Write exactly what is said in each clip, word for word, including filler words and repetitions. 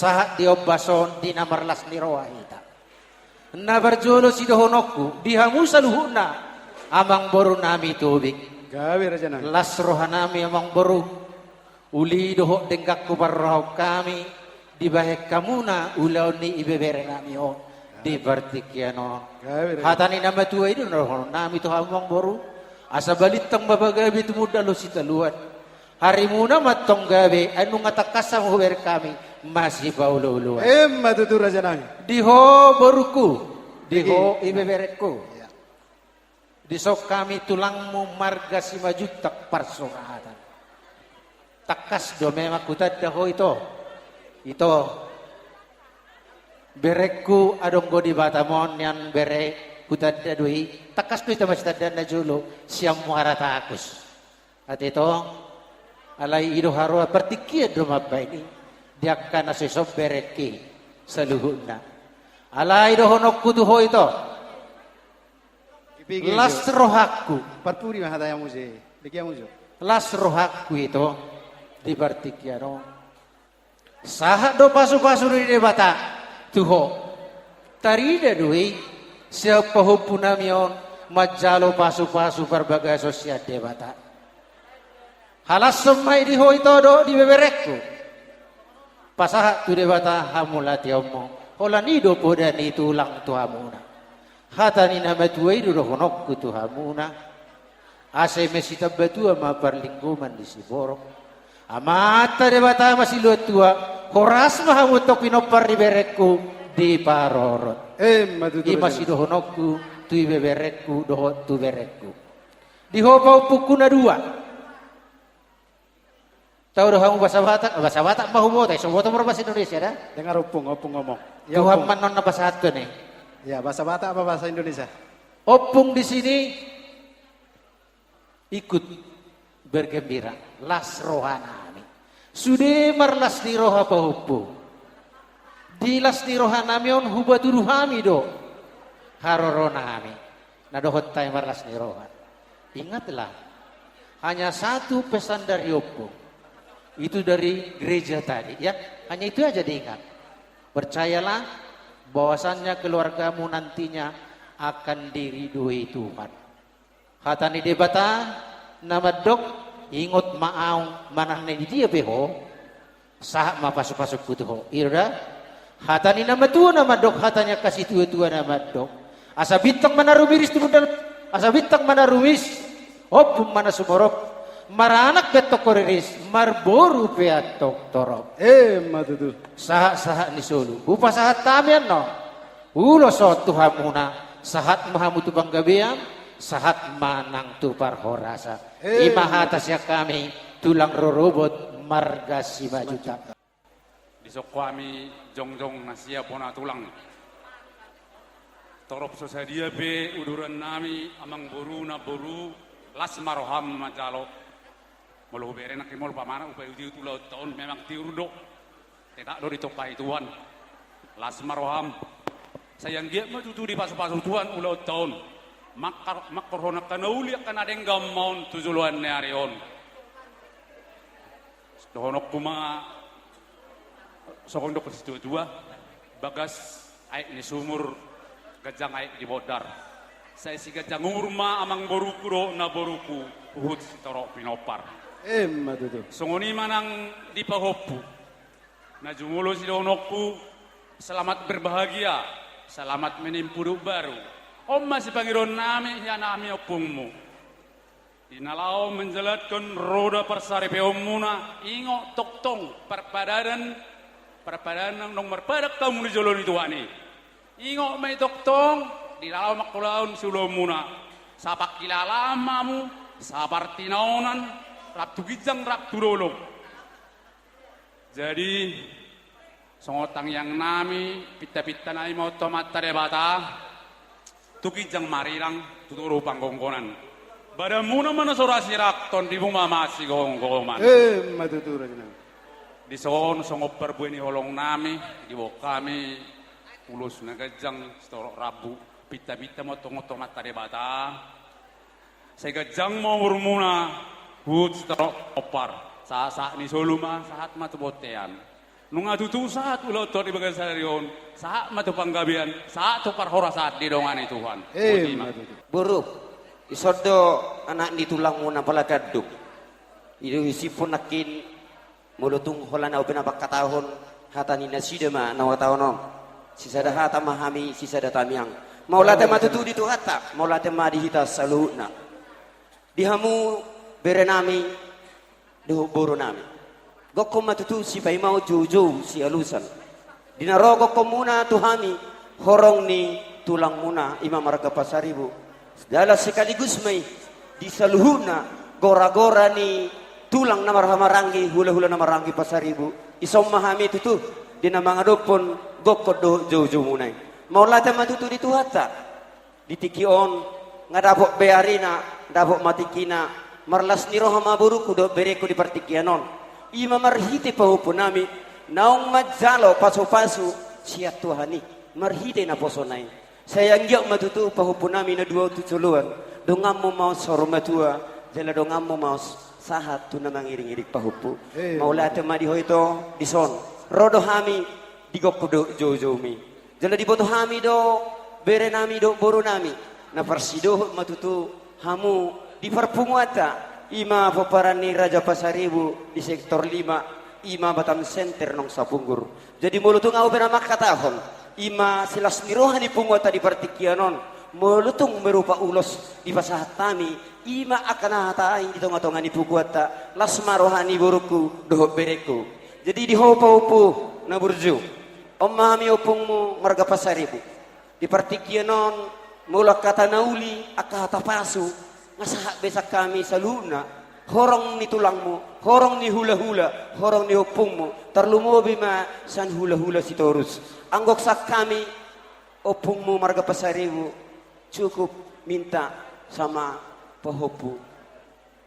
Sahat di ombas on di na marlas ni roha hita. Na parjolo sidohononku di hamu saluhutna, amangboru nami Tobing. Gabe, raja nami. Las roha nami, amangboru. Uli dohot denggan huparrohahon hami dibahen hamuna ulaon ni ibebere nami on di partingkian on. Gabe, raja. Hata ni na matua i do na dohonon nami tu hamu, amangboru. Asa balintang ma pagabe tumundalhon sitadoan. Arimuna ma antong gabe, ai nunga tangkas hamu hubereng hami masipaolooloan. Emma tutu, raja nami. Di ho borungku, di ho ibeberengku. Iya. Dison hami tulangmu marga Simanjuntak parsuratan. Tangkas do memang hutanda ho, ito. Ito. Berengku, adong do di Batam on nian bere hutanda do i. Tangkas do hita masitandaan na jolo sian Muara Takus. Ate, ito, alai i do haroa, partingkian do mambahen i di angka na so dison berengki saluhutna. Alai dohononku tu ho, ito. Las rohangku. Parpudi ma hata i, muse. Dengki, muse. Las rohangku, ito, di partingkian on. Sahat do pasupasu ni Debata tu ho. Tarida do i sian pahompu nami on manjalo pasupasu parbagason sian Debata. Halashon ma i di ho, ito, dohot di beberengku. Pasahat tu Debata hamauliateonmu. Holan i do poda ni tulang tu hamuna. Hata ni na matua i do dohononku tu hamuna. Asa i ma sitamba tua ma parlinggoman ni siborok. Amanta Debata ma silehon tua. Horas ma hamu antong pinompar ni berengku di parorot. Emma tutu, raja nami. I ma sidohononku tu ibeberengku dohot tu berengku. Di ho pahompungku na dua. Tahu do hamu bahasa Batak? Bahasa Batak ma huboto, so boto ma bahasa Indonesia da? Dengar, ompung, ompung ngomong. Ya, Tuhan ompung. Manon na pasahathon i. Ya, bahasa Batak apa bahasa Indonesia? Ompung di sini ikut bergembira, las roha nami. Sude marlas ni roha pahompu. Di las ni roha nami on hupatudu hami do haroro nami. Na dohot hami marlas ni roha. Ingatlah, hanya satu pesan dari ompung. Itu dari gereja tadi, ya. Hanya itu aja diingat. Percayalah bahwasannya keluargamu nantinya akan diridhoi Tuhan. Hata ni Debata na mandok, ingot ma ahu manang na di dia pe ho, sahat ma pasupasungku tu ho. I do da? Hata ni na matua na mandok, hata ni angka situatua na mandok. Asa bintang ma na rumiris tumundalhon, asa bintang ma na rumiris, ompung ma na sumorop, maranak pe antong ho riris, marboru pe antong torop. Emma tutu. Sahatsahat ni solu hupasahat hami annon. Ulos on tu hamuna, sahat ma hamu tu panggabean, sahat ma nang tu parhorasan. Eh. I ma hata sian hami, tulang rorobot marga Simanjuntak. Dison hami jongjong na siap, bona tulang. Torop so sadia pe uduran nami, amangboru, namboru, las ma roham manjalo. Molo hubereng nangkin, molo pamanat hupaihutihut ulaonta on, memang tiur do. Tetap do ditompa i Tuhan. Las ma roham. Sai anggiat ma tutu dipasupasu Tuhan ulaonta on. Mangkar-, mangkorhon angka na uli, angka na denggan ma on tu joloan ni ari on. Dohononku ma songon didok situatua, bagas aek ni sumur, ganjang aek di bondar. Sai siganjang umur ma amangborungku dohot namborungku, huhut sitorop pinompar. Emma tutu. Songon i ma nang di pahompu. Na jumolo sidohononku, selamat berbahagia, selamat menempuh hidup baru. On ma sipangidoan nami, hian hami ompungmu. Di na laho manjalanhon roda parsaripeonmuna, ingot tongtong parpadanan, parpadanan naung marpadan hamu di jolo ni Tuhan i. Ingot ma i tongtong, di na laho mangulahon siulaonmuna, saparhilalaan ma hamu, sapartinaonan, rap tu ginjang, rap tu dolok. Jadi, songon tangiang nami, pintapinta nami ma on tu Amanta Debata, tu ginjang marirang, tu toru panggonggonan. Badanmuna ma na so ra sirang, tondimuna ma masigomgoman. Emma tutu, raja nami. Dison songon parbue ni holong nami, diboan hami ulos na ganjang, sitorop rambu, pintapinta ma on tu Amanta Debata. Sai ganjang ma umurmuna, huhut sitorop pinompar. Sahatsahat ni solu ma, sahat ma tu bontean. Nunga tutu sahat ulaonta di bagasan sadari on, sahat ma tu panggabean, sahat tu parhorasan didongani Tuhan. Eh, boti ma. Boru, dison do anak ni tulangmuna Pala Gandung. I do husiphon nangkin, molo tung holan ahu pe na mangkatahon, hata ni nasida ma na huhatahon on. Sisada hata ma hami, sisada tangiang. Mauliate ma tutu di Tuhanta, mauliate ma di hita saluhutna. Di hamu berenami, dohot borunami. Gokkon ma tutu sipaimaon, joujou sialusan. Di na ro gokkonmuna tu hami, horong ni tulangmuna, i ma marga Pasaribu. Jala sekaligus ma i di saluhutna gora-gora ni tulang na marhahamaranggi, hulahula na marhahamaranggi Pasaribu. Dison ma hami tutu, di na mangadophon gokkon dohot joujoumuna i. Mauliate ma tutu di Tuhanta. Di tingki on, nga dapot be arina, dapot ma tingkina, marlas ni roha ma borungku dohot berengku di partingkian on. I ma marhite pahompunami, naung manjalo pasupasu sian Tuhan i, marhite naposona i. Sai anggiat ma tutu pahompunami na dua on tu joloan, donganmu ma on saur matua, jala donganmu ma on sahat tu na mangiringiring pahompu. Eh. Mauliate ma di ho ito, dison. Ro do hami, di gokkon dohot joujoumi. Jala diboto hami do, berenami dohot borunami, na parsidohot ma tutu hamu di parpunguanta, i ma pomparan ni Raja Pasaribu di sektor lima, i ma Batam Center Nong Sapunggur. Jadi molo tung ahu pe na mangkatahon, i ma silas ni roha ni punguanta di partingkian on, molo tung berupa ulos dipasahat hami, i ma angka na hata i di tongatonga ni punguanta, las ma roha ni borungku dohot berengku. Jadi di ho pahompu na burju. On ma hami ompungmu marga Pasaribu. Di partingkian on, molo angka hata na uli, angka hata pasu, nga sahat be sian hami saluhutna, horong ni tulangmu, horong ni hulahula, horong ni ompungmu, tarlumobi ma sian hulahula Sitorus. Anggo sian hami, ompungmu marga Pasaribu, cukup minta sama pahompu.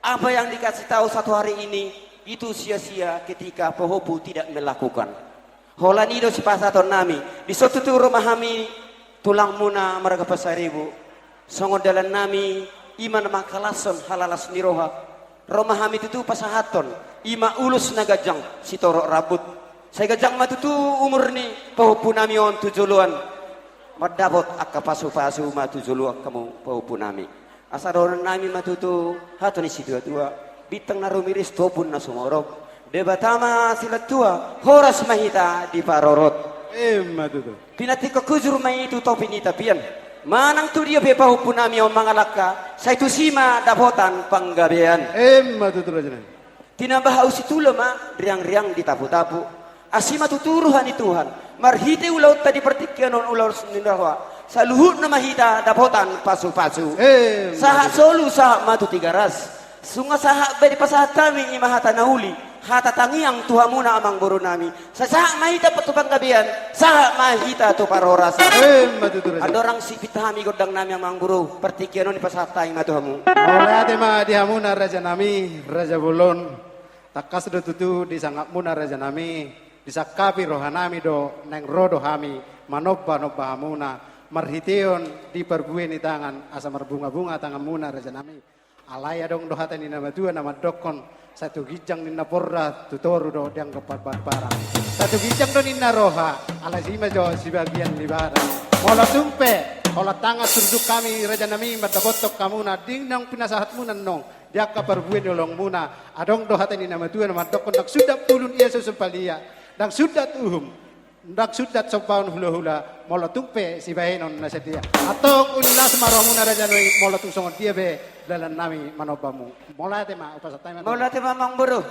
Apa yang dikasih tahu satu hari ini, itu sia-sia ketika pahompu tidak melakukan. Holan i do sipasahatonnami, dison tutu ro ma hami tulangmuna marga Pasaribu. Songon dalannami, i ma na mangkalashon halalas ni roha. Ro ma hami tutu pasahathon, i ma ulos na ganjang sitorop rambut. Sai ganjang ma tutu umur ni pahompunami on tu joloan. Mandapot angka pasupasu ma tu joloan hamu pahompunami. Asa dohononnami ma tutu hata ni situatua, bintang na rumiris tu ombun na sumorop, Debata ma silantua, horas ma hita diparorot. Emma tutu. Pinantikhon hujur ma i tu topi ni tapian. Manang tu dia pe pahompunami on mangalangka, sai tusi ma dapotan panggabean. Emma tutu, rajanami. Tinambah ahu situla ma riang-riang di tapu-tapu. Asi ma tutu roha ni Tuhan. Marhite ulaonta di partingkian on, ulaon ni roha, saluhutna ma hita dapotan pasu-pasu. Eh, sahat solu, sahat ma tu Tigaras. Nunga sahat be dipasahat hami, i ma hata na uli, hata tangiang tu hamuna amangborunami. Sai sahat ma hita tu panggabean, sahat ma hita tu parhorasan. Emma tutu, raja. Andorang sipit hami gondangnami amangboru, partingkian on dipasahat hami ma tu hamu. Mauliate ma di hamuna rajanami, raja bolon. Tangkas do tutu di sangapmuna rajanami, disangkapi rohanami do, naeng ro do hami manomba-nomba hamuna, marhiteon di parbue ni tangan, asa marbunga-bunga tanganmuna rajanami. Alai adong do hata ni na matua na mandokkon, satu ginjang ninna porda, tu toru do dianggap parbarbaran. Satu ginjang do ninna roha, alai i ma jo sibagian ni badan. Molo tung pe holan tangan surduk hami rajanami mandapothon hamuna, di naung pinasahatmuna annon, di angka parbue ni holongmuna, adong do hata ni na matua na mandokkon, ndang sundat bulun ia so sumpal ia, ndang sundat uhum, ndang sundat sombaon hulahula, molo tung pe sibahenon na sadia. Antong uli las ma rohamuna rajanami, molo tung songon dia pe dalannami manomba hamu. Mauliate ma, hupasahat hami ma. Mauliate ma, amangboru.